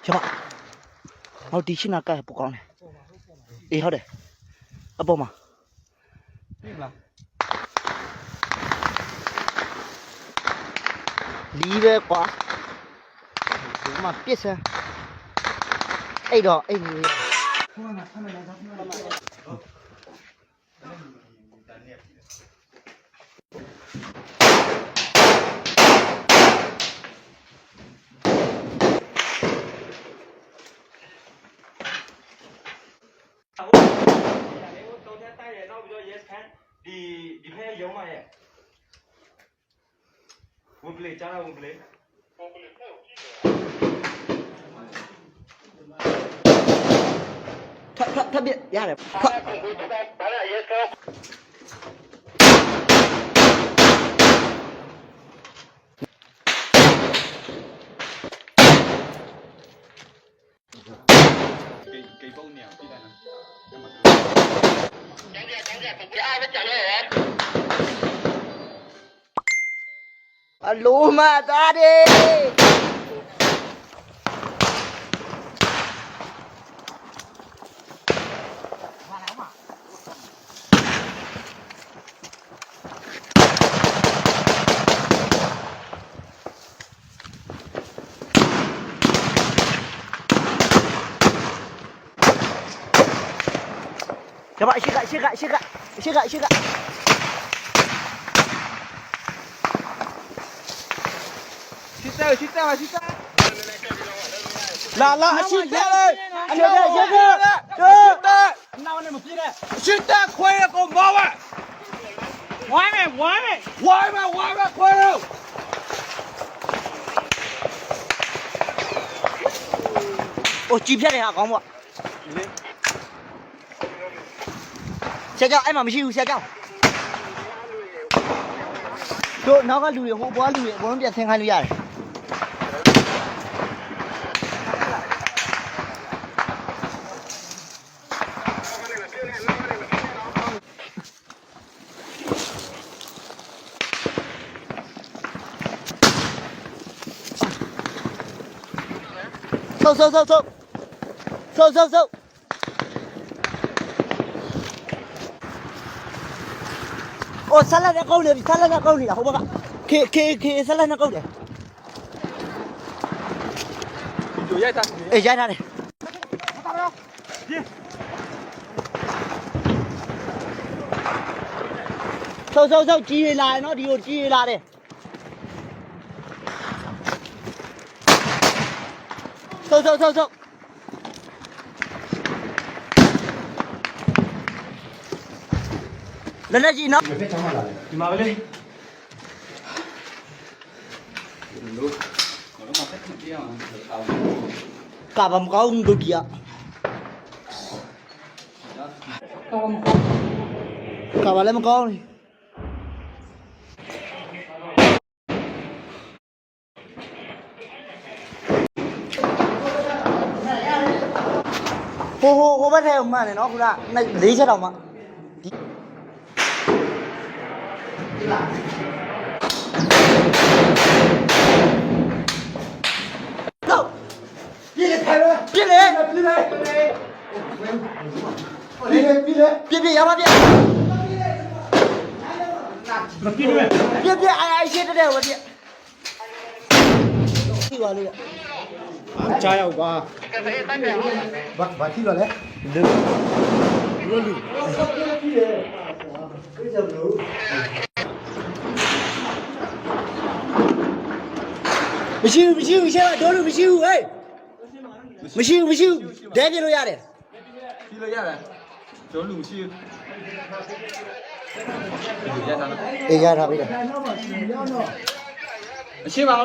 ယဘၣ်, မၤတံၢ်ဆံၣ်နၤကါပူၤကီးန့ၣ်, အ့ၣ်ထီၣ်ဒီး, အဘီမး, လံဝဲကွၢ်, မၤပ့ၢ်ဆၢ, အဲၣ်ဒိးအဲၣ်န့ၣ် ထွက်,ထွက်, ထွက်ပြေးရတယ်. ထွက်. အလိုမးတၢ်ဒ့ၣ်. ရှေ့ကပ်, ရှေ့ကပ်, ရှေ့ကပ်, ရှေ့ကပ်, ရှေ့ကပ်. ရှေ့ကပ်, ရှေ့ကပ်, ရှေ့ကပ်. လာ, လာ, အရှေ့ကပ်, အရှေ့ကပ်, အရှေ့ကပ်, အရှေ့ကပ်, အရှေ့ကပ်ခွဲးကိးမၤဝဲ, ဝါမဲ, ဝါမဲ, ဝါမဲ, ဝါမဲခွဲး. အိၣ်ကံဖျဲၣ်န့ၣ် ဟးကီမး. ဆရာကျော်, အဲ့မှာမရှိဘူး, ဆရာကျော်. တို့နောက်ကလူတွေ, ဟိုဘွားလူတွေအကုန်လုံးပြန်ဆင်းခိုင်းလို့ရတယ်. ဆုတ်, ဆုတ်, ဆုတ်, ဆုတ်. ဆုတ်, ဆုတ်, ဆုတ်. အိၣ်, ဆၢလၢန့ၣ်ကိးန့ၣ်, ဆၢလၢန့ၣ်ကိးန့ၣ်, ဟိုဘၣ်, ခ့, ခ့, ခ့, ဆၢလၢန့ၣ်ကိးန့ၣ်. အဲ, ရိုက်ထားတယ်. ဆုတ်, ဆုတ်, ဆုတ်, ကျည်လာတယ်နော်, ဒီကိုကျည်လာတယ်. ဆုတ်, ဆုတ်, ဆုတ်, ဆုတ်. လက်နက်ကြီးနော်, ဒီမှာပဲလေ. ကပ်ပါမကောင်းဘူး, ဒုတိယ. ကပ်ပါလည်းမကောင်းဘူး. ဟို, ဟို, ဟိုဘက်ထဲမှာနေနော်, ခုနက လေးချက်တောင်မှ. ပြေးလေ, ပြေးလေ, ပြေးလေ, ပြေးလေ, ပြေးလေ, ပြေးလေ, ပြေးလေ, ပြေးလေ, ပြေးလေ, ပြေးလေ, ပြေးလေ, အဲ, အဲ, ရှေ့တည့်တည့်, ဝဲပြေး. ထိပါလေ. ကြားရဘူးကွာ. ဘာ, ဘာထိလို့လဲ? လူလူ. မရှိဘူး, မရှိဘူး, ရှဲပါ, ဒိုလူမရှိဘူး, ဟဲ့. မရှိဘူး, မရှိဘူး, ဒဲပြစ်လို့ရတယ်. ကြည့်လို့ရတယ်. ကျွန်တော်လူမရှိဘူး. အေး, ရထားပြီ. မရှိပါဘူး.